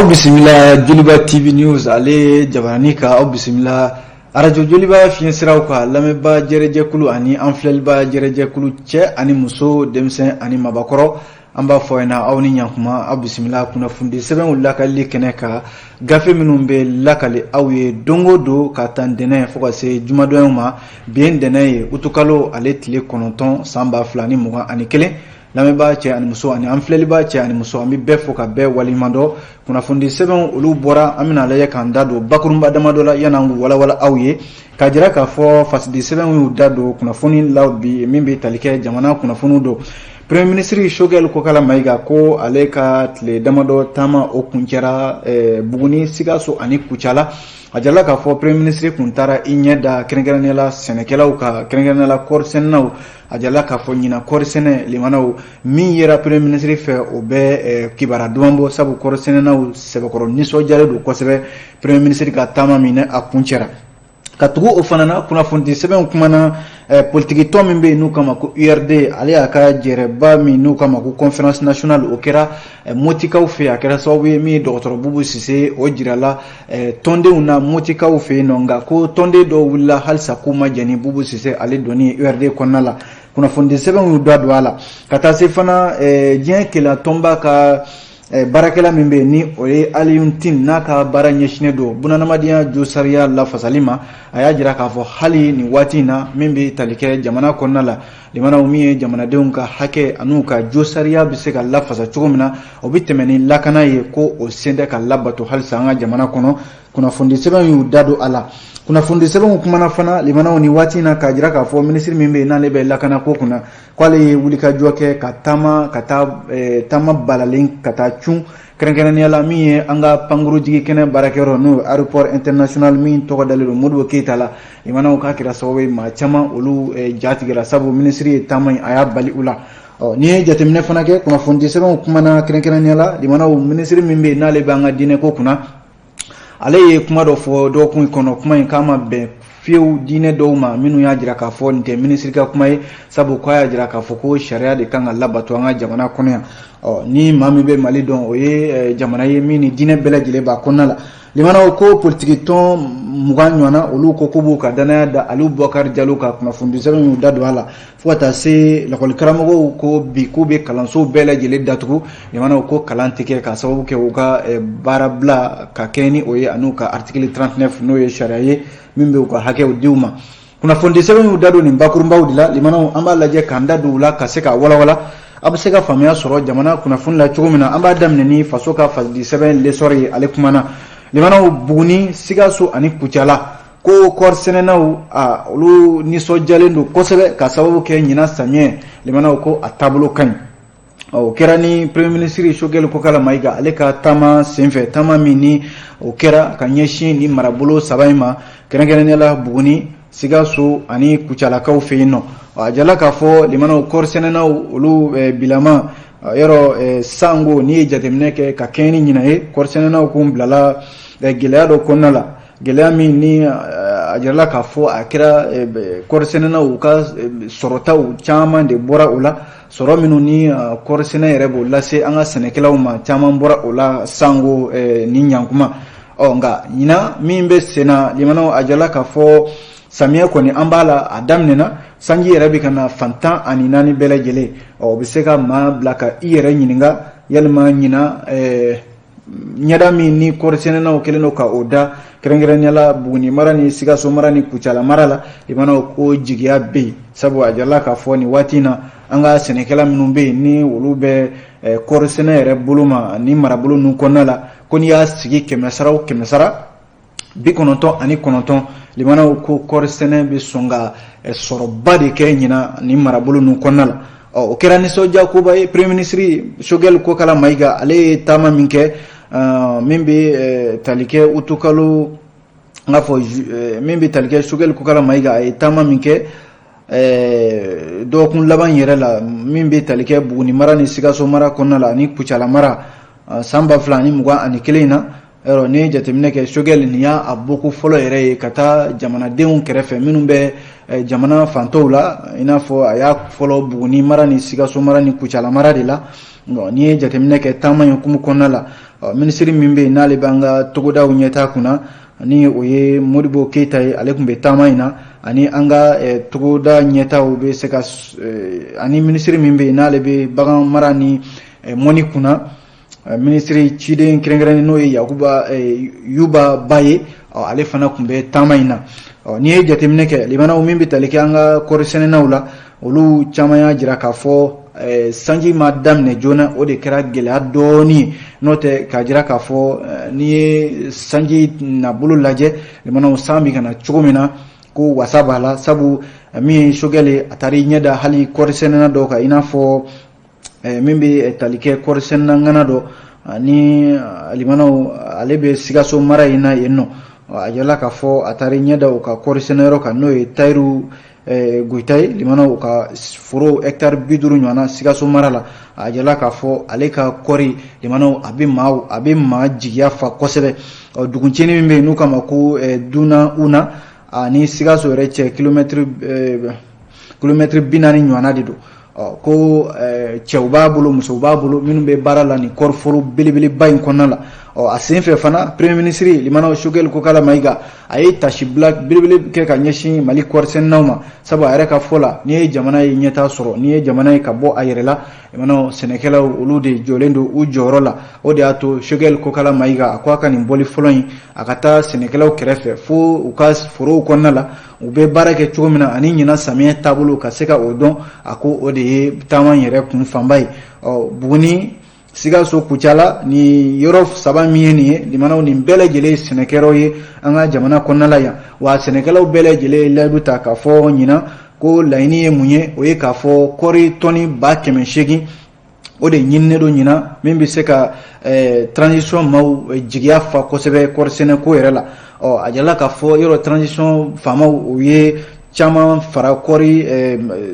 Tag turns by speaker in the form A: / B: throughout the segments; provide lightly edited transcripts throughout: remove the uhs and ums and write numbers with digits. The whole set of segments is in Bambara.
A: Aw bisimila Joliba TV News, ale jabarani kan. Aw bisimila arajo Joliba fiɲɛsiraw kan. Lamɛnbaa jɛrɛjɛkulu ani an filɛlibaa jɛrɛjɛkulu, cɛ ani muso, denmisɛn ani mabakɔrɔ, an b'a fɔ ɲɛna aw ni ɲankuma. Aw bisimila kunnafoni sɛbɛnw lakalili kɛnɛ kan, gafe minnu bɛ lakali aw ye don o don ka taa ntɛnɛn fo ka se jumadonyaw ma. Bi ye ntɛnɛn ye, utukalo ale tile 9, san 2021. Lamɛnbaa cɛ ani muso ani an filɛlibaa cɛ ani muso, an bɛ bɛɛ fo ka bɛɛ waleɲuman dɔn. Kunnafoni sɛbɛnw olu bɔra, an bɛna lajɛ k'an da don bakurunba damadɔ la yanni an k'u walawala aw ye, k'a jira k'a fɔ fasidi sɛbɛnw y'u da don kunnafoni la bi min bɛ tali kɛ jamana kunnafoniw don. Premier ministre Choguel Kokala Mayiga ko ale ka tile damadɔ taama o kuncɛra Buguni, Sikaso ani Kucala. A jirala k'a fɔ premier ministre kun taara i ɲɛ da kɛrɛnkɛrɛnnenya la sɛnɛkɛlaw kan, kɛrɛnkɛrɛnnenya la kɔɔrisɛnɛnaw. A jirala k'a fɔ ɲinan kɔɔrisɛnɛ, limanaw, min yera premier ministre fɛ, o bɛ kibaruya duman bɔ, sabu kɔɔrisɛnɛnaw sɛbɛkɔrɔ nisɔndiyalen don kosɛbɛ premier ministre ka taama min a kuncɛra. Ka tugu o fana na, kunnafoni sɛbɛnw kumana politiki tɔn min bɛ yen n'u k'a ma ko URD, ale y'a ka jɛrɛba min n'u k'a ma ko conférence nationale, o kɛra Motikaw fɛ yen. A kɛra sababu ye min ye dɔgɔtɔrɔ Bubu Sise o jirala tɔndenw na Motikaw fɛ yen nɔ. Nka ko tɔnden dɔw wulila halisa k'u ma jɛn ni Bubu Sise ale donni URD kɔnɔna la. Kunnafoni sɛbɛnw y'u da don a la. Ka taa se fana diɲɛ kelenya tɔnba ka baarakɛla min bɛ yen ni o ye Alioune Tine, n'a ka baara ɲɛsinnen don bunadamadenya josariya lafasali ma, a y'a jira k'a fɔ hali nin waati in na, min bɛ tali kɛ jamana kɔnɔna la, limanaw, min ye jamanadenw ka hakɛ an'u ka josariya bɛ se ka lafasa cogo min na, o bɛ tɛmɛ ni lakana ye, ko o sen tɛ ka labato halisa an ka jamana kɔnɔ. Kunnafoni sɛbɛnw y'u da don a la. Kunnafoni sɛbɛnw kumana fana, limanaw, nin waati in na, k'a jira k'a fɔ minisiri min bɛ yen n'ale bɛ lakana ko kunna, k'ale ye wulikajɔ kɛ ka taama ka taa taama balalen ka taa cun, kɛrɛnkɛrɛnnenya la min ye an ka pankurujigi kɛnɛ baarakɛyɔrɔ, n'o ye aéroport international min tɔgɔ dalen don Modibo Keyita la. Limanaw, k'a kɛra sababu ye maa caman olu ja tigɛra, sabu minisiri ye taama in a y'a bali u la. Ɔ, n'i ye jateminɛ fana kɛ, kunnafoni sɛbɛnw kumana kɛrɛnkɛrɛnnenya la, limanaw, minisiri min bɛ yen n'ale bɛ an ka diinɛ ko kunna, ale ye kuma dɔ fɔ dɔgɔkun kɔnɔ. Kuma in k'a ma bɛn fiyewu diinɛ dɔw ma minnu y'a jira k'a fɔ nin tɛ minisiri ka kuma ye, sabu k'a y'a jira k'a fɔ ko sariya de kan ka labato an ka jamana kɔnɔ yan. Ɔ, ni maa min bɛ Mali dɔn, o ye jamana ye min ni diinɛ bɛɛ lajɛlen b'a kɔnɔna la. Limanaw, ko politiki tɔn 20 ɲɔgɔnna, olu ko k'u b'u ka danaya da Aliou Boubacar Diallo ka. Kunnafoni sɛbɛn y'u da don a la. Fo ka taa se lakɔlikaramɔgɔw ko bi k'u bɛ kalansow bɛɛ lajɛlen datugu. Limanaw, ko kalan tɛ kɛ k'a sababu kɛ u ka baara bila ka kɛ ni o ye an'u ka article 39, n'o ye sariya ye min bɛ u ka hakɛw di u ma. Kunnafoni sɛbɛn y'u da don nin bakurunbaw de la. Limanaw, an b'a lajɛ k'an da don u la ka se k'a walawala, a bɛ se ka faamuya sɔrɔ jamana kunnafoni la cogo min na. An b'a daminɛ ni faso ka fasidi sɛbɛn L'Essor ye. Ale kumana, limanaw, Buguni, Sikaso ani Kucala, ko kɔɔrisɛnɛnaw a olu nisɔndiyalen don kosɛbɛ ka sababu kɛ ɲinan samiyɛ, limanaw, ko a taabolo ka ɲi. O kɛra ni premier ministre Choguel Kokala Mayiga ale ka taama senfɛ, taama min ni o kɛra ka ɲɛsin ni marabolo saba in ma, kɛrɛnkɛrɛnnenya la Buguni, Sikaso ani Kucalakaw fɛ yen nɔ. A jala k'a fɔ, limanaw, kɔɔrisɛnɛnaw olu bilama yɔrɔ sango n'i ye jateminɛ kɛ ka kɛɲɛ ni ɲinan ye, kɔɔrisɛnɛnaw kun bilala gɛlɛya dɔ kɔnɔna la, gɛlɛya min ni a jirala k'a fɔ a kɛra kɔɔrisɛnɛnaw ka sɔrɔtaw caman de bɔra o la. Sɔrɔ minnu ni kɔɔrisɛnɛ yɛrɛ b'o lase an ka sɛnɛkɛlaw ma, caman bɔra o la sango ni ɲankuma. Ɔ, nka ɲinan min bɛ sen na, limanaw, a jirala k'a fɔ samiyɛ kɔni an b'a la, a daminɛna, sanji yɛrɛ bɛ ka na fan 14 bɛɛ lajɛlen. Ɔ, o bɛ se ka maa bila ka i yɛrɛ ɲininka yalima ɲinan ɲɛda min ni kɔɔrisɛnɛnaw kɛlen don ka o da, kɛrɛnkɛrɛnnenya la Buguni mara ni Sikaso mara ni Kucala mara la, limanaw, ko jigiya bɛ yen, sabu a jirala k'a fɔ nin waati in na, an ka sɛnɛkɛla minnu bɛ yen ni olu bɛ kɔɔrisɛnɛ yɛrɛ bolo ma ni marabolo ninnu kɔnɔna la, ko n'i y'a sigi 100 sara o 100 sara, 99, limanaw, ko kɔɔri sɛnɛ bɛ sɔn ka sɔrɔba de kɛ ɲinan ni marabolo ninnu kɔnɔna la. Ɔ, o kɛra nisɔndiya koba ye. Premier ministre Choguel Kokala Mayiga, ale ye taama min kɛ, min bɛ tali kɛ utukalo, n k'a fɔ min bɛ tali kɛ Choguel Kokala Mayiga, a ye taama min kɛ dɔgɔkun laban yɛrɛ la, min bɛ tali kɛ Buguni mara ni Sikaso mara kɔnɔna la ani Kucala mara, san 2021 in na. Yɔrɔ n'i ye jateminɛ kɛ, Choguel nin y'a a bɔko fɔlɔ yɛrɛ ye ka taa jamanadenw kɛrɛfɛ minnu bɛ jamana fantɔw la, i n'a fɔ a y'a fɔlɔ Buguni mara ni Sikaso mara ni Kucala mara de la. N'i ye jateminɛ kɛ taama in hukumu kɔnɔna la, minisiri min bɛ yen n'ale b'an ka togodaw ɲɛtaa kunna, ni o ye Modibo Keyita ye, ale tun bɛ taama in na, ani an ka togoda ɲɛtaaw bɛ se ka, ani minisiri min bɛ yen n'ale bɛ bagan mara ni mɔni kunna, minisiri ciden kɛrɛnkɛrɛnnen, n'o ye Yakuba Yuba Ba ye, ale fana tun bɛ taama in na. N'i ye jateminɛ kɛ, limanaw, min bɛ tali kɛ an ka kɔɔri sɛnɛnaw la, olu caman y'a jira k'a fɔ sanji ma daminɛ joona, o de kɛra gɛlɛya dɔɔnin ye. N'o tɛ, k'a jira k'a fɔ n'i ye sanji nabolo lajɛ, limanaw, san bɛ ka na cogo min na, ko wasa b'a la, sabu min ye Choguel ye, a taara i ɲɛ da hali kɔɔri sɛnɛna dɔw kan, i n'a fɔ min bɛ tali kɛ kɔɔri sɛnɛna ŋana dɔ ani limanaw, ale bɛ Sikaso mara in na yen nɔ. A jirala k'a fɔ a taara i ɲɛ da u ka kɔɔri sɛnɛyɔrɔ kan, n'o ye Tayiru Goyita ye, limanaw, u ka foro hɛkitari 50 ɲɔgɔnna Sikaso mara la. A jirala k'a fɔ ale ka kɔɔri, limanaw, a bɛ maa jigiya fa kosɛbɛ. Duguncinin min bɛ yen n'u k'a ma ko Duna Una, ani Sikaso yɛrɛ cɛ kilomɛtiri 40 ɲɔgɔnna de don. Ko cɛw b'a bolo, musow b'a bolo, minnu bɛ baara la nin kɔɔriforo belebeleba in kɔnɔna la. Ɔ, a senfɛ fana, premier ministre, limanaw, Choguel Kokala Mayiga, a ye tasibila belebele kɛ ka ɲɛsin Mali kɔɔrisɛnɛnaw ma, sabu a yɛrɛ ka fɔ la, n'i ye jamana ye ɲɛtaa sɔrɔ, n'i ye jamana ye ka bɔ a yɛrɛ la, limanaw, sɛnɛkɛlaw, olu de jɔlen don u jɔyɔrɔ la. O de y'a to Choguel Kokala Mayiga, a ko a ka nin bɔli fɔlɔ in, a ka taa sɛnɛkɛlaw kɛrɛfɛ fo u ka forow kɔnɔna la, u bɛ baara kɛ cogo min na, ani ɲinan samiyɛ taabolo, ka se ka o dɔn. A ko o de ye taama yɛrɛ kun fanba ye. Ɔ, Buguni, Sikaso, Kucala, ni yɔrɔ saba min ye nin ye, limanaw, nin bɛɛ lajɛlen ye sɛnɛkɛyɔrɔ ye an ka jamana kɔnɔna la yan. Wa sɛnɛkɛlaw bɛɛ lajɛlen ye layidu ta k'a fɔ ɲinan ko laɲini ye mun ye? O ye k'a fɔ kɔɔri tɔni 800,000, o de ɲininen don ɲinan, min bɛ se ka transition maaw jigiya fa kosɛbɛ kɔɔri sɛnɛko yɛrɛ la. Ɔ, a jirala k'a fɔ yɔrɔ transition faamaw, u ye caman fara kɔɔri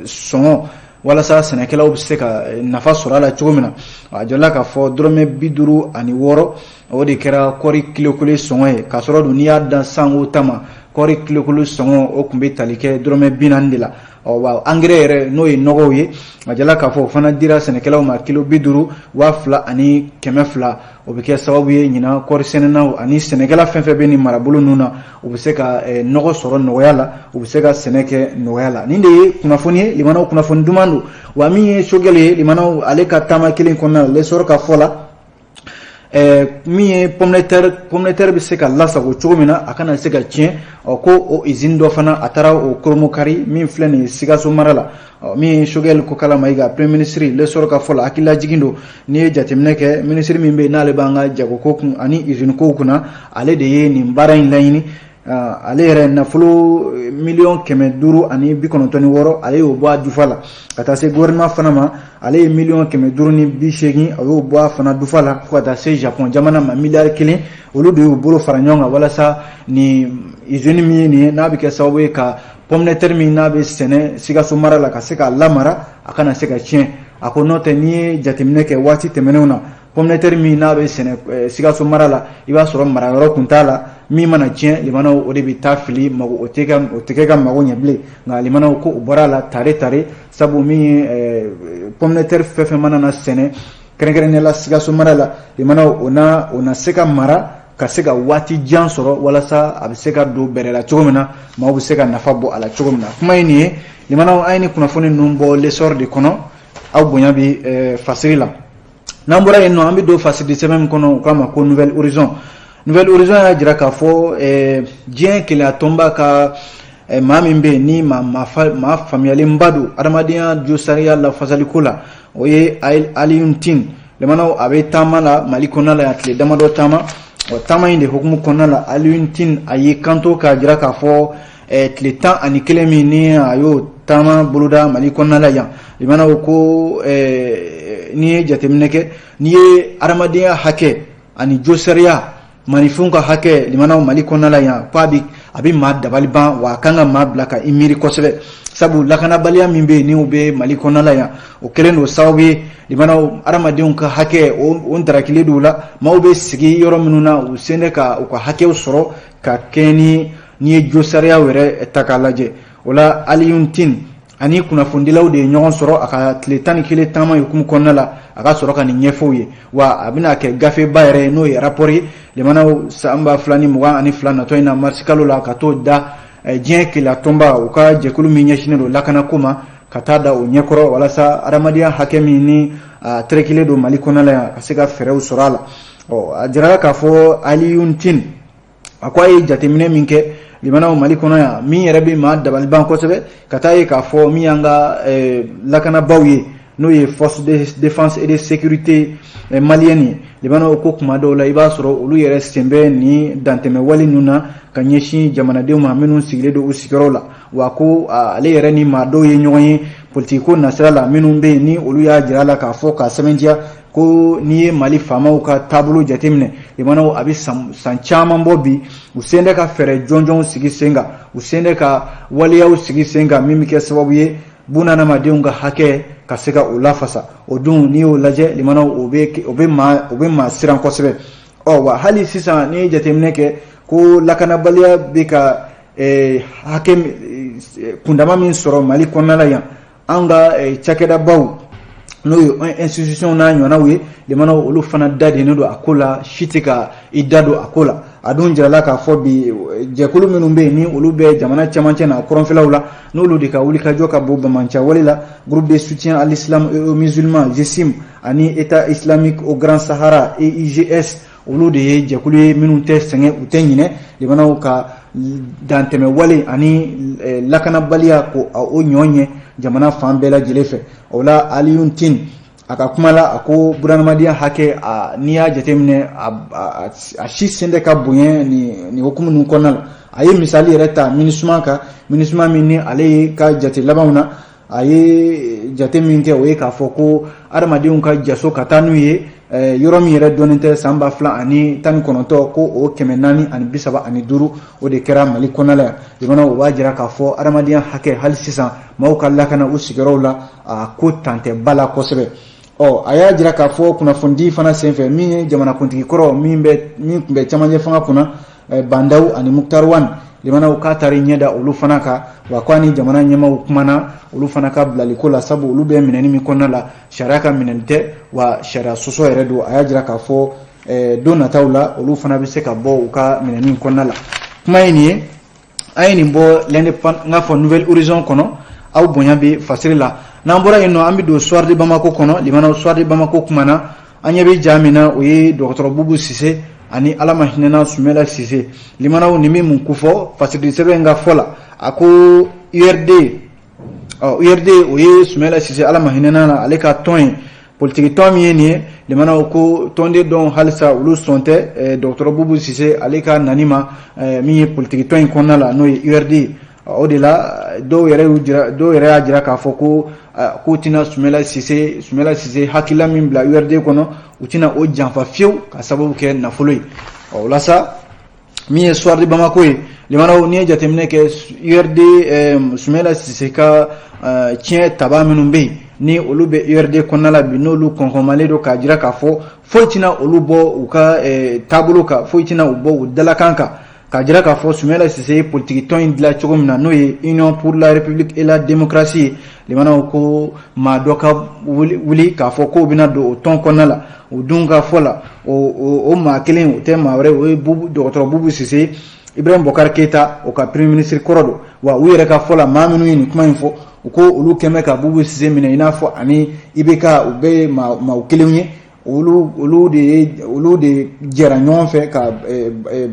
A: sɔngɔ walasa sɛnɛkɛlaw bɛ se ka nafa sɔrɔ a la cogo min na. A jirala k'a fɔ dɔrɔmɛ 56, o de kɛra kɔɔri kilo kelen sɔngɔ ye, k'a sɔrɔ dun n'i y'a dan sanko ta ma, kɔɔri kilo kelen sɔngɔ, o tun bɛ tali kɛ dɔrɔmɛ 40 de la. Ɔ, wa angɛrɛ yɛrɛ, n'o ye nɔgɔw ye, a jirala k'a fɔ o fana dira sɛnɛkɛlaw ma kilo 50, 2200. O bɛ kɛ sababu ye ɲinan, kɔɔri sɛnɛnaw ani sɛnɛkɛla fɛn fɛn bɛ nin marabolo ninnu na, u bɛ se ka nɔgɔ sɔrɔ nɔgɔya la, u bɛ se ka sɛnɛ kɛ nɔgɔya la. Nin de ye kunnafoni ye, limanaw, kunnafoni duman don. Wa min ye Choguel ye, limanaw, ale ka taama kelen kɔnɔna la, L'Essor ka fɔ la, min ye pomme de terre, pomme de terre bɛ se ka lasago cogo min na, a kana se ka tiɲɛ. Ɔ, ko o usine dɔ fana, a taara o kurunbonkari min filɛ nin ye Sikaso mara la. Ɔ, min ye Choguel Kokala Mayiga, premier ministre, L'Essor ka fɔ la, hakililajigin don. N'i ye jateminɛ kɛ, minisiri min bɛ yen n'ale b'an ka jagoko kun ani usine kow kunna, ale de ye nin baara in laɲini. Ale yɛrɛ nafolo 596,000,000, ale y'o bɔ a dufa la, ka taa se gouvernement fana ma, ale ye 580,000,000, a y'o bɔ a fana dufa la, fo ka taa se Japon jamana ma, miliyari 1. Olu de y'u bolo fara ɲɔgɔn kan walasa nin usine min ye nin ye, n'a bɛ kɛ sababu ye ka pomme de terre min n'a bɛ sɛnɛ Sikaso mara la, ka se k'a lamara, a kana se ka tiɲɛ. A ko n'o tɛ, n'i ye jateminɛ kɛ waati tɛmɛnenw na, pomme de terre min n'a bɛ sɛnɛ Sikaso mara la, i b'a sɔrɔ marayɔrɔ kun t'a la. Min mana tiɲɛ, limanaw, o de bɛ taa fili, mago o tɛ o tɛ kɛ ka mago ɲɛ bilen. Nka limanaw, ko o bɔra a la tare tare, sabu min ye pomme de terre fɛn fɛn mana na sɛnɛ, kɛrɛnkɛrɛnnenya la Sikaso mara la, limanaw, o na se ka mara ka se ka waati jan sɔrɔ, walasa a bɛ se ka don bɛrɛ la cogo min na, maaw bɛ se ka nafa bɔ a la cogo min na. Kuma ye nin ye, limanaw, an ye ni kunnafoni ninnu bɔ L'Essor de kɔnɔ. Aw bonya bi fasiri la. N'an bɔra yen nɔ, an bɛ don fasiri sɛbɛn min kɔnɔ, u k'a ma ko Nouvel Horizon. Nouvel Horizon y'a jira k'a fɔ diɲɛ keleya tɔnba ka maa min bɛ yen ni maa maa faamuyalenba don adamadenya josariya lafasaliko la, o ye Alioune Tine. Limanaw, a bɛ taama la Mali kɔnɔna la yan, tile damadɔ taama. O taama in de hukumu kɔnɔna la, Alioune Tine, a y'i kanto k'a jira k'a fɔ tile 11 min ni a y'o taama boloda Mali kɔnɔna la yan, limanaw, ko n'i ye jateminɛ kɛ, n'i ye adamadenya hakɛ ani josariya, maninfinw ka hakɛ, limanaw, Mali kɔnɔna la yan, k'a bi a bɛ maa dabali ban, wa a kan ka maa bila ka i miiri kosɛbɛ, sabu lakanabaliya min bɛ yen ni o bɛ Mali kɔnɔna la yan, o kɛlen don sababu ye limanaw adamadenw ka hakɛ o darakilen don u la. Maaw bɛ sigi yɔrɔ minnu na, u sen tɛ ka u ka hakɛw sɔrɔ ka kɛɲɛ ni n'i ye josariyaw yɛrɛ ta k'a lajɛ. O la, Alioune Tine ani kunnafonidilaw de ye ɲɔgɔn sɔrɔ a ka tile 11 taama hukumu kɔnɔna la, a ka sɔrɔ ka nin ɲɛfɔ u ye. Wa a bɛna kɛ gafeba yɛrɛ ye, n'o ye rapport ye limanaw, san 2022 natɔ in na, marisi kalo la, ka t'o da diɲɛ kelenya tɔnba, u ka jɛkulu min ɲɛsinnen don lakanako ma, ka taa da o ɲɛkɔrɔ, walasa adamadenya hakɛ min ni a terekilen don Mali kɔnɔna la yan, ka se ka fɛɛrɛw sɔrɔ a la. Ɔ, a jirala k'a fɔ Alioune Tine a ko a ye jateminɛ min kɛ limanaw Mali kɔnɔ yan, min yɛrɛ bɛ maa dabaliban kosɛbɛ, ka taa ye k'a fɔ min y'an ka lakanabaaw ye, n'o ye force de défense et de sécurité malienne ye, limanaw, ko kuma dɔw la i b'a sɔrɔ olu yɛrɛ sen bɛ nin dantɛmɛ wale ninnu na ka ɲɛsin jamanadenw ma minnu sigilen don u sigiyɔrɔw la. Wa ko ale yɛrɛ ni maa dɔw ye ɲɔgɔn ye politiki ko nasira la, minnu bɛ yen ni olu y'a jira a la k'a fɔ k'a sɛbɛntiya ko n'i ye Mali faamaw ka taabolo jateminɛ limanaw, a bɛ san caman bɔ bi, u sen tɛ ka fɛɛrɛ jɔnjɔnw sigi sen kan, u sen tɛ ka waleyaw sigi sen kan min bɛ kɛ sababu ye bunadamadenw ka hakɛ ka se ka o lafasa. O dun, n'i y'o lajɛ limanaw, o bɛ maa siran kosɛbɛ. Ɔ, wa hali sisan, n'i ye jateminɛ kɛ ko lakanabaliya bɛ ka hakɛ kundama min sɔrɔ Mali kɔnɔna la yan, an ka cakɛdabaw, n'o ye institution n'a ɲɔgɔnnaw ye limanaw, olu fana dadennen don a ko la, si tɛ ka i da don a ko la. A dun jirala k'a fɔ bi, jɛkulu minnu bɛ yen ni olu bɛ jamana cɛmancɛ n'a kɔrɔnfɛlaw la, n'olu de ka wulikajɔ ka bon banbaanci wale la, Groupe de soutien à l'islam et aux musulmans, GSIM, ani État islamique au Grand Sahara, EIGS, olu de ye jɛkulu ye minnu tɛ sɛgɛn, u tɛ ɲinɛ limanaw ka dantɛmɛ wale ani lakanabaliya ko o ɲɔ ɲɛ jamana fan bɛɛ lajɛlen fɛ. O la, Alioune Tine a ka kuma la, a ko bunadamadenya hakɛ, n'i y'a jateminɛ, a si sen tɛ ka bonya nin hukumu ninnu kɔnɔna la. A ye misali yɛrɛ ta MINUSMA kan, MINUSMA min ni ale ye ka jate labanw na, a ye jate min kɛ, o ye k'a fɔ ko adamadenw ka jaso ka taa n'u ye yɔrɔ min yɛrɛ dɔnnen tɛ, san 2019, ko o 435, o de kɛra Mali kɔnɔna la yan limanaw. O b'a jira k'a fɔ adamadenya hakɛ, hali sisan maaw ka lakana u sigiyɔrɔw la, a ko tan tɛ ba la kosɛbɛ. Ɔ, a y'a jira k'a fɔ kunnafonidi fana senfɛ, min ye jamanakuntigi kɔrɔ min tun bɛ camancɛ fanga kunna, Bah N'Daw ani Moctar Ouane limanaw, k'a taara ɲɛ da olu fana kan. Wa ko a ni jamana ɲɛmaaw kumana olu fana ka bilaliko la, sabu olu bɛ minɛni min kɔnɔna la, sariya ka minɛli tɛ, wa sariya sɔsɔ yɛrɛ don. A y'a jira k'a fɔ don nataw la, olu fana bɛ se ka bɔ u ka minɛni kɔnɔna la. Kuma ye nin ye, an ye nin bɔ l'Indépendant, n k'a fɔ Nouvel Horizon kɔnɔ. Aw bonya bɛ fasiri la. N'an bɔra yen nɔ, an bɛ don Soir de Bamako kɔnɔ limanaw. Soir de Bamako kumana, an ɲɛ bɛ ja min na, o ye dɔgɔtɔrɔ Boubou Cissé ani Ala ma hinɛna Soumaïla Cissé limanaw. Nin bɛ mun kofɔ fasiri sɛbɛn ka fɔ la? A ko URD, ɔ, URD, o ye Soumaïla Cissé, Ala ma hinɛna la, ale ka tɔn ye, politiki tɔn min ye nin ye limanaw, ko tɔnden dɔw halisa olu sɔn tɛ dɔgɔtɔrɔ Boubou Cissé ale ka nani ma min ye politiki tɔn in kɔnɔna la, n'o ye URD ye. O de la, dɔw yɛrɛ y'a jira k'a fɔ ko k'u tɛna Soumaïla Cissé hakilila min bila URD kɔnɔ, u tɛna o janfa fiyewu ka sababu kɛ nafolo ye. Ɔ, o la sa, min ye Soir de Bamako ye limanaw, n'i ye jateminɛ kɛ, URD, Soumaïla Cissé ka tiɲɛ taba minnu bɛ yen ni olu bɛ URD kɔnɔna la bi, n'olu kɔnkɔnmalen don k'a jira k'a fɔ foyi tɛna olu bɔ u ka taabolo kan, foyi tɛna u bɔ u dalakan kan, k'a jira k'a fɔ Soumaïla Cissé ye politiki tɔn in dilan cogo min na, n'o ye Union pour la République et la démocratie ye limanaw, ko maa dɔ ka wuli k'a fɔ k'o bɛna don o tɔn kɔnɔna la. O dun ka fɔ la, o maa kelen, o tɛ maa wɛrɛ, o ye dɔgɔtɔrɔ Boubou Cissé, Ibrahim Boubacar Keïta, o ka premier ministre kɔrɔ don. Wa u yɛrɛ ka fɔ la, maa minnu ye nin kuma in fɔ, u ko olu kɛn bɛ ka Boubou Cissé minɛ i n'a fɔ ani IBK, u bɛɛ ye maaw kelenw ye. Olu de jɛra ɲɔgɔn fɛ ka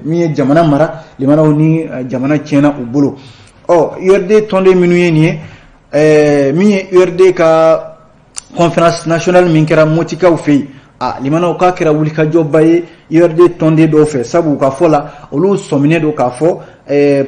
A: min ye jamana mara limanaw, ni jamana tiɲɛna u bolo. Ɔ, URD tɔnden minnu ye nin ye, min ye URD ka conférence nationale min kɛra Motikaw fɛ yen, a limanaw, k'a kɛra wulikajɔba ye URD tɔnden dɔw fɛ, sabu u ka fɔ la, olu sɔminen don k'a fɔ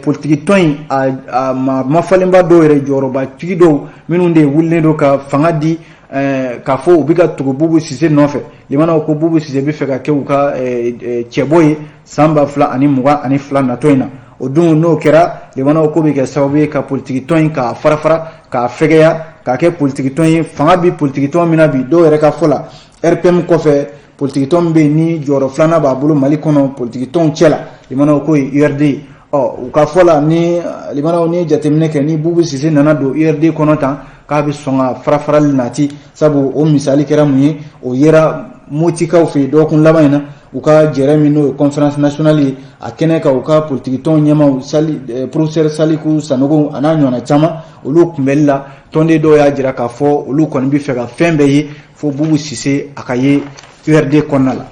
A: politiki tɔn in a maa mafalenba dɔw yɛrɛ, jɔyɔrɔbatigi dɔw minnu de wulilen don ka fanga di k'a fɔ u bɛ ka tugu Boubou Cissé nɔfɛ limanaw, ko Boubou Cissé bɛ fɛ ka kɛ u ka cɛbɔ ye san 2022 natɔ in na. O dun n'o kɛra, limanaw, ko bɛ kɛ sababu ye ka politikitɔn in k'a farafara, k'a fɛgɛya, k'a kɛ politikitɔn ye fanga bi politikitɔn min na bi. Dɔw yɛrɛ ka fɔ la, RPM kɔfɛ, politikitɔn min bɛ yen ni jɔyɔrɔ filanan b'a bolo Mali kɔnɔ politikitɔnw cɛ la, limanaw, k'o ye URD ye. Ɔ, u ka fɔ la, ni limanaw ni jateminɛ kɛ, ni Bubu Sise nana don URD kɔnɔ tan, k'a bɛ sɔn ka farafarali nati. Sabu o misali kɛra mun ye? O yera Motikaw fɛ yen dɔgɔkun laban in na, u ka jɛrɛ min n'o ye conférence nationale ye, a kɛnɛ kan, u ka politikitɔn ɲɛmaaw sali, professeur Saliku Sanogo a n'a ɲɔgɔnna caman, olu kunbɛli la, tɔnden dɔw y'a jira k'a fɔ olu kɔni bɛ fɛ ka fɛn bɛɛ ye fo Bubu Sise a ka ye URD kɔnɔna la.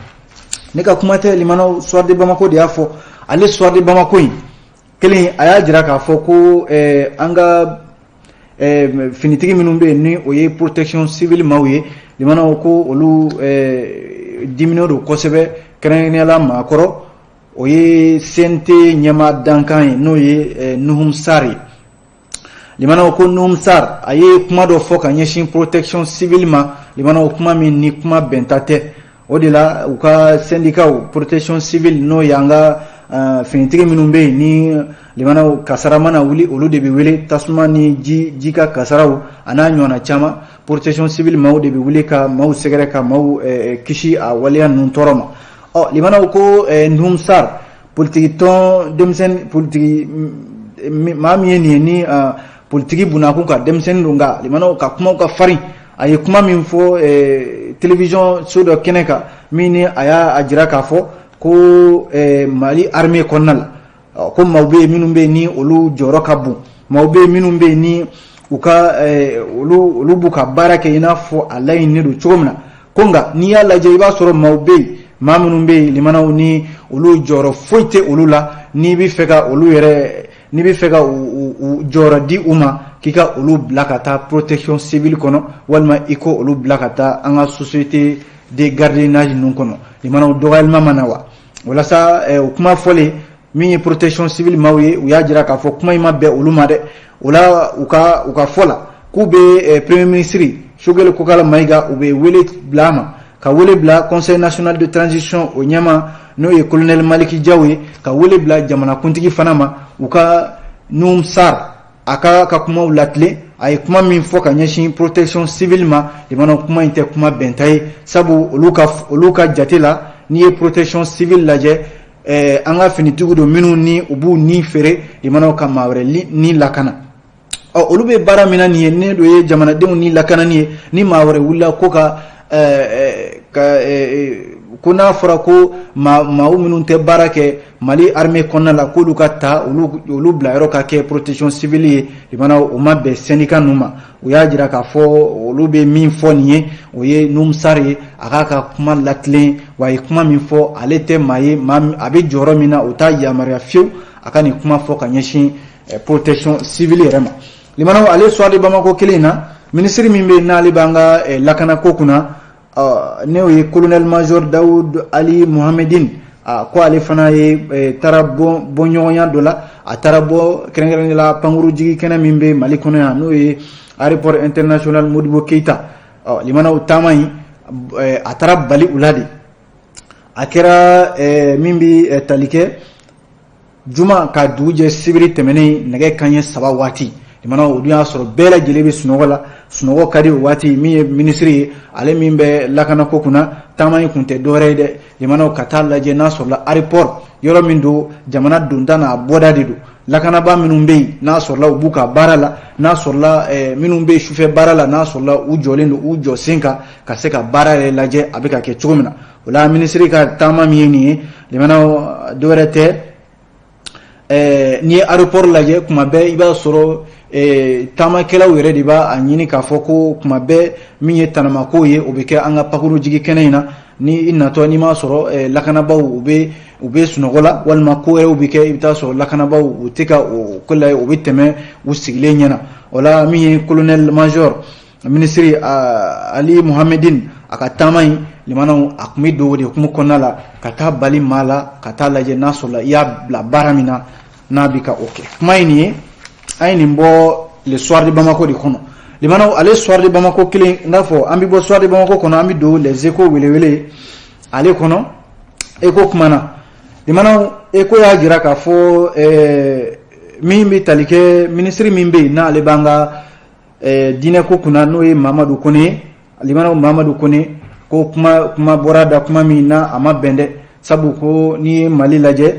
A: Ne ka kuma tɛ, limanaw, Soir de Bamako de y'a fɔ. Ale Soir de Bamako in kelen, a y'a jira k'a fɔ ko an ka finitigi minnu bɛ yen, ni o ye protection civile maaw ye, limanaw, ko olu diminen don kosɛbɛ, kɛrɛnkɛrɛnnenya la maakɔrɔ, o ye CNT ɲɛmaa dankan ye, n'o ye Nuhum Sar ye. Limanaw, ko Nuhum Sar a ye kuma dɔ fɔ ka ɲɛsin protection civile ma, limanaw, kuma min ni kuma bɛnta tɛ. O de la, u ka syndicat protection civile, n'o y'an ka finitigi minnu bɛ yen ni, limanaw, kasara mana wuli, olu de bɛ wele, tasuma ni ji, ji ka kasaraw a n'a ɲɔgɔnna caman, protection civile maaw de bɛ wuli ka maaw sɛgɛrɛ, ka maaw kisi a waleya ninnu tɔɔrɔ ma. Ɔ, limanaw, ko Nuhum Sar, politiki tɔn denmisɛnnin, politiki maa min ye nin ye, ni politiki bunakun ka denmisɛnnin don, nka limanaw, ka kumaw ka farin. A ye kuma min fɔ télévision so dɔ kɛnɛ kan, min ni a y'a jira k'a fɔ ko Mali armée kɔnɔna la, ko maaw bɛ yen minnu bɛ yen ni olu jɔyɔrɔ ka bon, maaw bɛ yen minnu bɛ yen ni u ka olu b'u ka baara kɛ i n'a fɔ a laɲininen don cogo min na, ko nka n'i y'a lajɛ, i b'a sɔrɔ maaw bɛ yen, maa minnu bɛ yen, limanaw, ni olu jɔyɔrɔ foyi tɛ olu la. N'i bɛ fɛ ka olu yɛrɛ, n'i bɛ fɛ ka u jɔyɔrɔ di u ma, k'i ka olu bila ka taa protection civile kɔnɔ, walima i ko olu bila ka taa an ka société de gardiennage ninnu kɔnɔ, limanaw, dɔgɔyalima ma na wa? Walasa o kuma fɔlen, min ye protection civile maaw ye, u y'a jira k'a fɔ kuma in ma bɛn olu ma dɛ. O la, u ka fɔ la, k'u bɛ premier ministre Choguel Kokala Mayiga, u bɛ wele bila a ma, ka wele bila Conseil national de transition o ɲɛma, n'o ye colonel Maliki Jaw ye, ka wele bila jamanakuntigi fana ma, u ka Nuhum Sar a ka kumaw latilen. A ye kuma min fɔ ka ɲɛsin protection civile ma, limanaw, kuma in tɛ kuma bɛnta ye. Sabu olu ka jate la, n'i ye protection civile lajɛ, an ka finitigiw don minnu ni u b'u ni feere, limanaw, ka maa wɛrɛ ni lakana. Ɔ, olu bɛ baara min na nin ye, ne do ye jamanadenw ni lakanani ye. Ni maa wɛrɛ wulila ko ka ko n'a fɔra ko maa maaw minnu tɛ baara kɛ Mali armée kɔnɔna la, k'olu ka ta, olu bila yɔrɔ ka kɛ protection civile ye, limanaw, o ma bɛn syndicat ninnu ma. U y'a jira k'a fɔ olu bɛ min fɔ nin ye, o ye Nuhum Sar ye, a k'a ka kuma latilen wa. A ye kuma min fɔ, ale tɛ maa ye, maa a bɛ jɔyɔrɔ min na, o t'a yamaruya fiyewu a ka nin kuma fɔ ka ɲɛsin protection civile yɛrɛ ma. Limanaw, ale Soir de Bamako kelen in na, minisiri min bɛ yen n'ale b'an ka lakanako kunna, n'o ye colonel major Dawud Ali Mohamedine, ko ale fana ye taara bɔ ɲɔgɔnya dɔ la. A taara bɔ kɛrɛnkɛrɛnnenya la pankurujigi kɛnɛ min bɛ Mali kɔnɔ yan, n'o ye aéroport international Modibo Keyita. Limanaw, taama in, a taara bali u la de. A kɛra min bɛ tali kɛ juma ka dugu jɛ sibiri tɛmɛnen nɛgɛ kanɲɛ 3 waati. Limanaw, o dun y'a sɔrɔ bɛɛ lajɛlen bɛ sunɔgɔ la, sunɔgɔ ka di o waati. Min ye minisiri ye, ale min bɛ lakanako kunna, taama in kun tɛ dɔwɛrɛ ye dɛ, limanaw, ka taa lajɛ n'a sɔrɔla aéroport yɔrɔ min don, jamana donda n'a bɔda de don, lakanabaa minnu bɛ yen, n'a sɔrɔla u b'u ka baara la, n'a sɔrɔla minnu bɛ sufɛ baara la, n'a sɔrɔla u jɔlen don u jɔ sen kan ka se ka baara yɛrɛ lajɛ a bɛ ka kɛ cogo min na. O la, minisiri ka taama min ye nin ye, limanaw, dɔwɛrɛ tɛ. N'i ye aéroport lajɛ, kuma bɛɛ i b'a sɔrɔ taamakɛlaw yɛrɛ de b'a ɲini k'a fɔ ko kuma bɛɛ min ye tanamako ye, o bɛ kɛ an ka pankurujigi kɛnɛ in na. Ni i natɔ, n'i m'a sɔrɔ lakanabaaw u bɛ sunɔgɔ la, walima ko wɛrɛw bɛ kɛ, i bɛ taa sɔrɔ lakanabaaw u tɛ ka o ko la, u bɛ tɛmɛ u sigilen ɲɛna. O la, min ye colonel major minisiri Ali Mohamedine a ka taama in, limanaw, a tun bɛ don o de hukumu kɔnɔna la, ka taa bali maa la, ka taa lajɛ n'a sɔrɔla i y'a bila baara min na, n'a bɛ ka o kɛ. Kuma ye nin ye, an ye nin bɔ Le Soir de Bamako de kɔnɔ. Limanaw, ale Soir de Bamako kelen, n n'a fɔ an bɛ bɔ Soir de Bamako kɔnɔ, an bɛ don Les Échos welewele ale kɔnɔ. Écho kumana, limanaw. Échos y'a jira k'a fɔ min bɛ tali kɛ minisiri min bɛ yen n'ale b'an ka diinɛko kunna, n'o ye Mamadu Kone ye, limanaw, Mamadu Kone ko kuma bɔra da kuma min na, a ma bɛn dɛ, sabu ko n'i ye Mali lajɛ,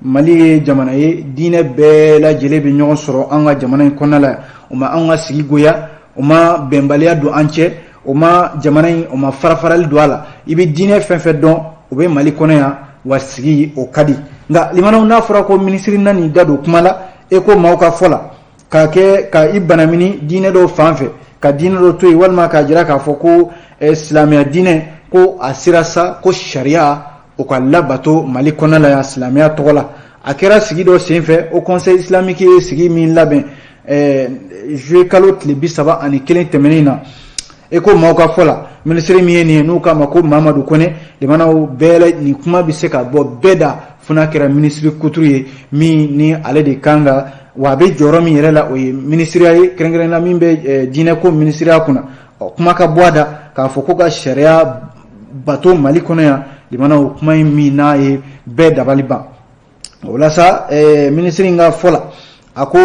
A: Mali ye jamana ye, diinɛ bɛɛ lajɛlen bɛ ɲɔgɔn sɔrɔ an ka jamana in kɔnɔna la. O ma an ka sigi goya, o ma bɛnbaliya don an cɛ, o ma jamana in, o ma farafarali don a la. I bɛ diinɛ fɛn fɛn dɔn, o bɛ Mali kɔnɔ yan, wa sigi o ka di. Nka limanaw, n'a fɔra ko minisiri na nin da don kuma la, e ko maaw ka fɔ la k'a kɛ ka i banamini diinɛ dɔw fan fɛ, ka diinɛ dɔ to yen, walima k'a jira k'a fɔ ko silamɛya diinɛ ko a sera sa ko sariya o ka labato Mali kɔnɔna la yan silamɛya tɔgɔ la. A kɛra sigi dɔ senfɛ, Haut Conseil islamique ye sigi min labɛn juillet kalo tile 31 tɛmɛnen na. E ko maaw ka fɔ la, minisiri min ye nin ye, n'u k'a ma ko Mamadu Kone, limanaw, bɛɛ nin kuma bɛ se ka bɔ bɛɛ da, fo n'a kɛra minisiri kuturu ye min ni ale de kan ka, wa a bɛ jɔyɔrɔ min yɛrɛ la, o ye minisiriya ye kɛrɛnkɛrɛnnenya min bɛ diinɛko minisiriya kunna. Ɔ, kuma ka bɔ a da k'a fɔ ko ka sariya bato Mali kɔnɔ yan, limanaw, kuma in min n'a ye bɛɛ dabali ban. O la sa, minisiri in ka fɔ la, a ko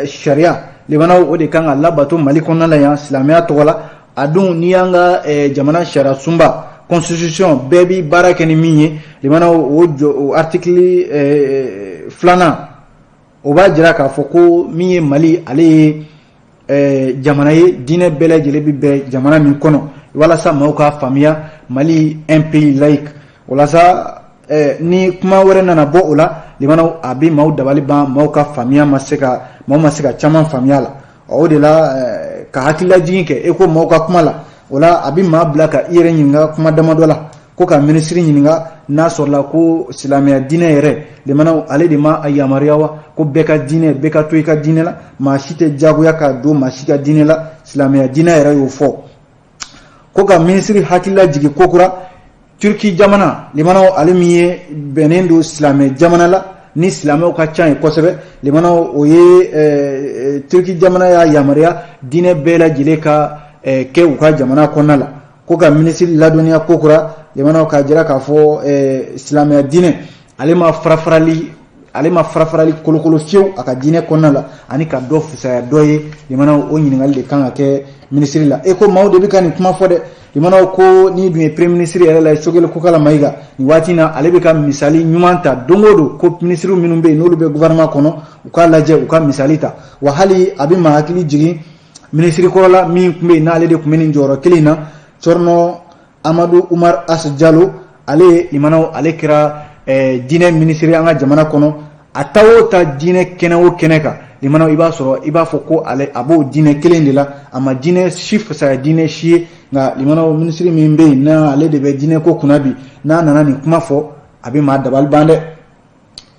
A: sariya, limanaw, o de kan ka labato Mali kɔnɔna la yan silamɛya tɔgɔ la. A dun, n'i y'an ka jamana sariya sunba, constitution, bɛɛ bi baara kɛ ni min ye, limanaw, o jɔ o article 2nan, o b'a jira k'a fɔ ko min ye Mali, ale ye jamana ye, diinɛ bɛɛ lajɛlen bɛ bɛn jamana min kɔnɔ. Walasa maaw k'a faamuya, Mali, un pays laïque. Walasa ni kuma wɛrɛ nana bɔ o la, limanaw, a bɛ maaw dabali ban, maaw ka faamuya ma se ka, maaw ma se ka caman faamuya la. O de la, ka hakililajigin kɛ, e ko maaw ka kuma la, o la a bɛ maa bila ka i yɛrɛ ɲininka kuma damadɔ la, ko ka minisiri ɲininka n'a sɔrɔla ko silamɛya diinɛ yɛrɛ, limanaw, ale de ma a yamaruya wa ko bɛɛ ka diinɛ, bɛɛ ka to i ka diinɛ la, maa si tɛ jagoya ka don maa si ka diinɛ la. Silamɛya diinɛ yɛrɛ y'o fɔ. Ko ka minisiri hakilila jigin kokura, Turki jamana, limanaw, ale min ye bɛnnen don silamɛ jamana la ni silamɛw ka ca ye kosɛbɛ, limanaw, o ye Turki jamana y'a yamaruya diinɛ bɛɛ lajɛlen ka kɛ u ka jamana kɔnɔna la. Ko ka minisiri ladɔnniya kokura, limanaw, k'a jira k'a fɔ silamɛya diinɛ, ale ma farafarali kolokolo fiyewu a ka diinɛ kɔnɔna la, ani ka dɔ fisaya dɔ ye. Limanaw, o ɲininkali de kan ka kɛ minisiri la. E ko maaw de bɛ ka nin kuma fɔ dɛ. Limanaw, ko n'i dun ye premier ministre yɛrɛ la, Choguel Kokalla Maïga, nin waati in na, ale bɛ ka misali ɲuman ta don o don, ko minisiriw minnu bɛ yen n'olu bɛ gouvernement kɔnɔ, u k'a lajɛ, u ka misali ta. Wa hali a bɛ maa hakili jigin minisiri kɔrɔ la min tun bɛ yen, n'ale de tun bɛ nin jɔyɔrɔ kelen in na, Thierno Amadou Oumar As Diallo. Ale, limanaw, ale kɛra diinɛ minisiri an ka jamana kɔnɔ. A ta o ta diinɛ kɛnɛ o kɛnɛ kan, limanaw, i b'a sɔrɔ i b'a fɔ ko ale a b'o diinɛ kelen de la, a ma diinɛ si fisaya diinɛ si ye. Nka limanaw, minisiri min bɛ yen n'ale de bɛ diinɛ ko kunna bi, n'a nana nin kuma fɔ, a bɛ maa dabali ban dɛ.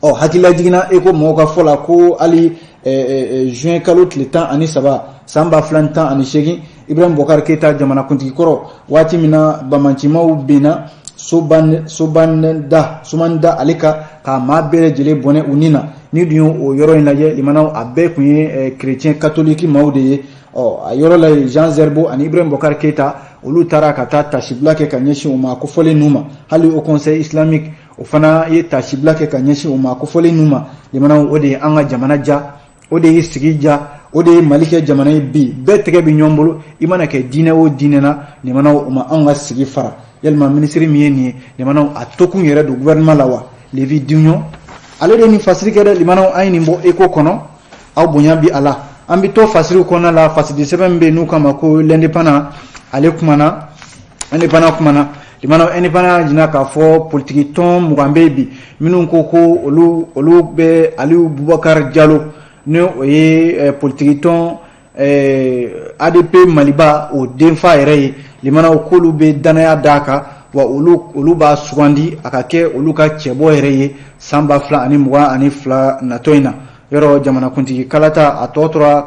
A: Ɔ, hakilila jiginna, e ko mɔgɔw ka fɔ la ko hali juin kalo tile 13 san 2018, Ibrahim Boubacar Keïta, jamanakuntigi kɔrɔ, waati min na bamacimaw binna sobanda somanda ale kan ka maa bɛɛ lajɛlen bɔnɛ u ni na, ni dun ye o yɔrɔ in lajɛ, limanaw, a bɛɛ tun ye chrétien catholique maaw de ye. Ɔ, a yɔrɔ la, Jean Zerbo ani Ibrahim Boubacar Keïta, olu taara ka taa tasibila kɛ ka ɲɛsin u ma kofɔlen ninnu ma. Hali Haut Conseil islamique, o fana ye tasibila kɛ ka ɲɛsin u ma kofɔlen ninnu ma. Limanaw, o de ye an ka jamana ja, o de ye sigi ja, o de ye Mali kɛ jamana ye bi, bɛɛ tɛgɛ bɛ ɲɔgɔn bolo. I mana kɛ diinɛ o diinɛ na, limanaw, o ma anw ka sigi fara. Yalima minisiri min ye nin ye, limanaw, a tokun yɛrɛ don gouvernement la wa? Lévi Dunion, ale de ye nin fasiri kɛ dɛ. Limanaw, an ye nin bɔ Échos kɔnɔ, aw bonya bi a la. An bɛ to fasiriw kɔnɔna la. Fasidi sɛbɛn min bɛ yen n'u k'a ma ko L'Indépendant, ale kumana, Indépendant kumana. Limanaw, Indépendant y'a jira k'a fɔ politiki tɔn 20 bɛ yen bi minnu ko ko olu bɛ Aliou Boubacar Diallo, ni o ye politiki tɔn ADP Maliba, o denfa yɛrɛ ye, limanaw, k'olu bɛ danaya d'a kan, wa olu b'a sugandi a ka kɛ olu ka cɛbɔ yɛrɛ ye san 2022 natɔ in na. Yɔrɔ jamanakuntigi kalata, a tɔ tora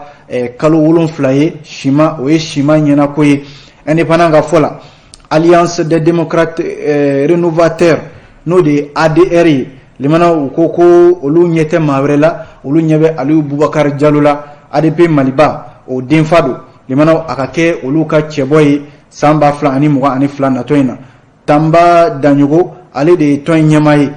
A: kalo 7 ye sima, o ye sima ɲɛnako ye. Indépendant ka fɔ la, Alliance des démocrates rénovateurs, n'o de ye ADR ye, limanaw, u ko ko olu ɲɛ tɛ maa wɛrɛ la, olu ɲɛ bɛ Aliou Boubacar Diallo la, ADP Maliba, o denfa don, limanaw, a ka kɛ olu ka cɛbɔ ye san 2022 natɔ in na. Tanba Daɲogo, ale de ye tɔn in ɲɛmaa ye.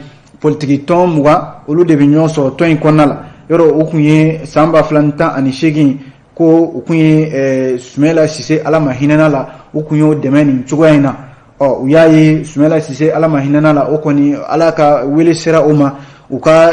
A: Politiki tɔn 20, olu de bɛ ɲɔgɔn sɔrɔ tɔn in kɔnɔna la. Yɔrɔ u tun ye san 2018 ko u tun ye Sumayila Sise, Ala ma hinɛna la, u tun y'o dɛmɛ nin cogoya in na. Ɔ u y'a ye Sumayila Sise, Ala ma hinɛna la, o kɔni Ala ka wele sera o ma. U ka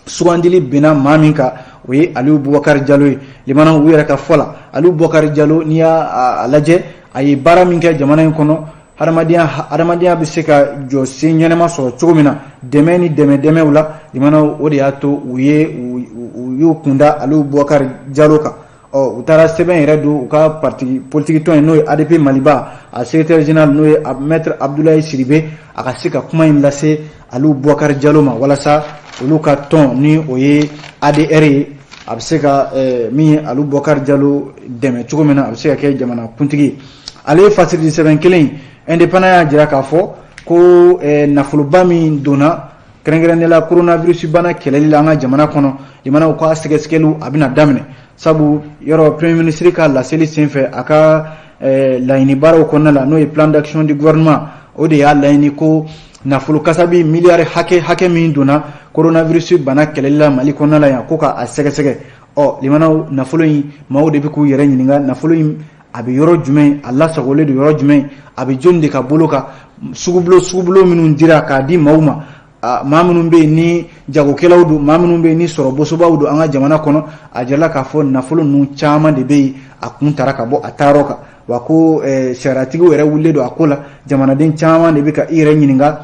A: sugandili binna maa min kan, o ye Aliyu Bubakari Jalo ye. Limanaw, u yɛrɛ ka fɔ la, Aliyu Bubakari Jalo, n'i y'a lajɛ, a ye baara min kɛ jamana in kɔnɔ, hadamadenya bɛ se ka jɔ sen ɲɛnama sɔrɔ cogo min na, dɛmɛ ni dɛmɛ dɛmɛw la, limanaw, o de y'a to u ye u y'u kunda Aliyu Bubakari Jalo kan. Ɔ u taara sɛbɛn yɛrɛ don u ka parti politique tɔn in, n'o ye ADP Maliba, a secrétaire général, n'o ye maître Abdoulaye Sidibe, a ka se ka kuma in lase Aliyu Bubakari Jalo ma, walasa olu ka tɔn, ni o ye ADR ye, a bɛ se ka min ye Aliyu Bubakari Jalo dɛmɛ cogo min na, a bɛ se ka kɛ jamana kuntigi ye. Ale ye fasirili sɛbɛn kelen in, Indépendant y'a jira k'a fɔ ko nafoloba min donna kɛrɛnkɛrɛnnenya la coronavirus bana kɛlɛli la an ka jamana kɔnɔ, limanaw, k'a sɛgɛsɛgɛliw a bɛna daminɛ, sabu yɔrɔ premier ministre ka laseli senfɛ, a ka laɲini baaraw kɔnɔna la, n'o ye plan d'action du gouvernement, o de y'a laɲini ko nafolo kasabi miliyari hakɛ hakɛ min donna coronavirus bana kɛlɛli la Mali kɔnɔna la yan, ko k'a sɛgɛsɛgɛ. Ɔ limanaw, nafolo in, maaw de bɛ k'u yɛrɛ ɲininka, nafolo in a bɛ yɔrɔ jumɛn, a lasagolen don yɔrɔ jumɛn, a bɛ jɔni de ka bolo kan? Sugubulo minnu dira k'a di maaw ma, maa minnu bɛ yen ni jagokɛlaw don, maa minnu bɛ yen ni sɔrɔ bosobaw don an ka jamana kɔnɔ, a jirala k'a fɔ nafolo ninnu caman de bɛ yen, a kun taara ka bɔ a taayɔrɔ kan. Wa ko sariyatigiw yɛrɛ wulilen don a ko la. Jamanaden caman de bɛ ka i yɛrɛ ɲininka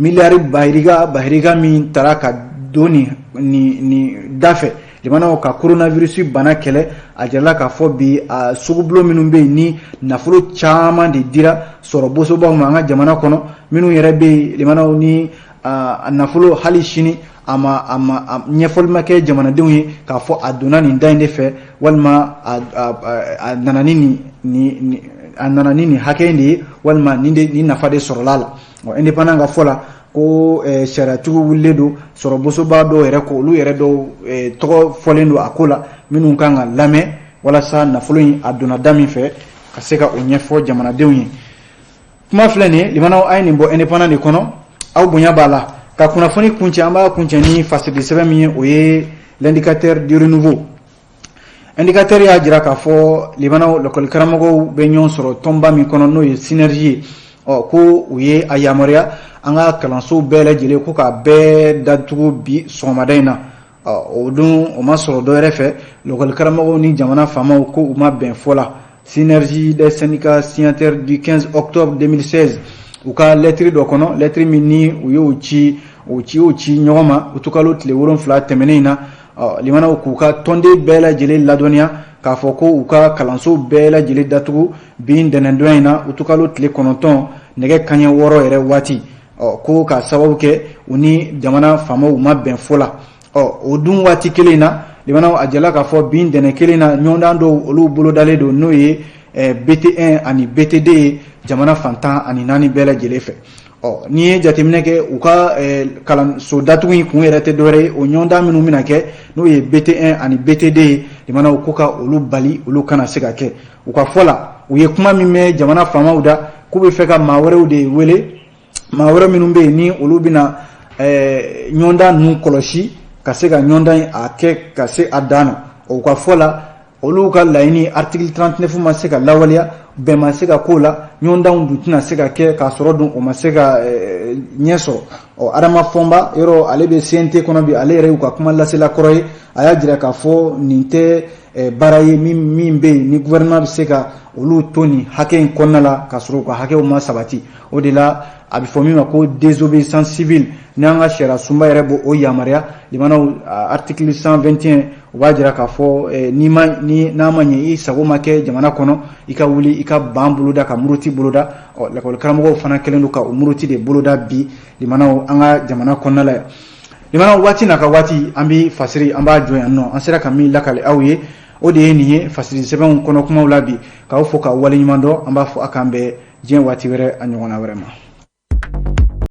A: miliyari bahirika bahirika min taara ka don nin da fɛ, limanaw, ka coronavirus bana kɛlɛ. A jirala k'a fɔ bi, a sugubulo minnu bɛ yen ni nafolo caman de dira sɔrɔ bosobaw ma an ka jamana kɔnɔ, minnu yɛrɛ bɛ yen, limanaw, ni a nafolo hali sini a ma ɲɛfɔli ma kɛ jamanadenw ye k'a fɔ a donna nin da in de fɛ, walima a nana ni a nana ni nin hakɛ in de ye, walima nin de nin nafa de sɔrɔla a la. Ɔ Indépendant ka fɔ la ko sariyatigiw wulilen don sɔrɔ bosoba dɔw yɛrɛ ko, olu yɛrɛ dɔw tɔgɔ fɔlen don a ko la, minnu kan ka lamɛn walasa nafolo in a donna da min fɛ, ka se ka o ɲɛfɔ jamanadenw ye. Kuma filɛ nin ye, limanaw, a ye nin bɔ Indépendant de kɔnɔ. Aw bonya b'a la ka kunnafoni kuncɛ, an b'a kuncɛ ni fasiri sɛbɛn min ye, o ye L'Indicateur du Renouveau. Indicateur y'a jira k'a fɔ, limanaw, lakɔli karamɔgɔw bɛ ɲɔgɔn sɔrɔ tɔnba min kɔnɔ, n'o ye Synergie ye, ɔ ko u ye a yamaruya an ka kalansow bɛɛ lajɛlen ko k'a bɛɛ datugu bi sɔgɔmada in na. Ɔ o dun, o ma sɔrɔ dɔwɛrɛ fɛ, lakɔli karamɔgɔw ni jamana faamaw ko u ma bɛn fɔ la. Synergie des syndicats signataires du 15 octobre 2016, u ka lɛtiri dɔ kɔnɔ, lɛtiri min ni u y'o ci o ci o ci ɲɔgɔn ma utukalo tile 7 tɛmɛnen in na, limanaw, k'u ka tɔnden bɛɛ lajɛlen ladɔnniya k'a fɔ ko u ka kalanso bɛɛ lajɛlen datugu bi ntɛnɛndon in na, utukalo tile 9, nɛgɛ kanɲɛ 6 yɛrɛ waati. Ɔ ko k'a sababu kɛ u ni jamana faamaw ma bɛn fɔ la. Ɔ o dun waati kelen in na, limanaw, a jala k'a fɔ bi ntɛnɛn kelen na, ɲɔgɔndan dɔw olu bolodalen don, n'o ye BT1 ani BT2 ye, jamana fan 14 bɛɛ lajɛlen fɛ. Ɔ n'i ye jateminɛ kɛ, u ka kalanso datugu in kun yɛrɛ tɛ dɔwɛrɛ ye, o ɲɔgɔndan minnu bɛna kɛ, n'o ye BT1 ani BT2 ye, limanaw, ko ka olu bali, olu kana se ka kɛ. U ka fɔ la, u ye kuma min mɛn jamana faamaw da, k'u bɛ fɛ ka maa wɛrɛw de wele, maa wɛrɛ minnu bɛ yen ni olu bɛna ɲɔgɔndan ninnu kɔlɔsi, ka se ka ɲɔgɔndan a kɛ ka se a dan na. O ka fɔ la, olu ka laɲini article 39 ma se ka lawaleya, bɛn ma se ka k'o la, ɲɔgɔndanw dun tɛna se ka kɛ k'a sɔrɔ dun o ma se ka ɲɛ sɔrɔ. Ɔ Adama Fɔnba yɔrɔ, ale bɛ CNT kɔnɔ bi, ale yɛrɛ y'u ka kuma lasela kɔrɔ ye. A y'a jira k'a fɔ nin tɛ baara ye min bɛ yen ni gouvernement bɛ se ka olu to nin hakɛ in kɔnɔna la k'a sɔrɔ u ka hakɛw ma sabati. O de la, a bɛ fɔ min ma ko désobéissance civile, ni an ka sariya sunba yɛrɛ b'o o yamaruya, limanaw, article 121, o b'a jira k'a fɔ n'i ma ni n'a ma ɲɛ i sago ma kɛ jamana kɔnɔ, i ka wuli i ka ban boloda, ka muruti boloda. Ɔ lakɔli karamɔgɔw fana kɛlen don ka o muruti de boloda bi, limanaw, an ka jamana kɔnɔna la yan. Limanaw, waati n'a ka waati, an bɛ fasiri, an b'a jɔ yan nɔ. An sera ka min lakale aw ye, o de ye nin ye fasiri sɛbɛnw kɔnɔ kumaw la bi. K'aw fo k'aw waleɲuman dɔn. An b'a fɔ a k'an bɛn diɲɛ waati wɛrɛ, a ɲɔgɔnna wɛrɛ ma.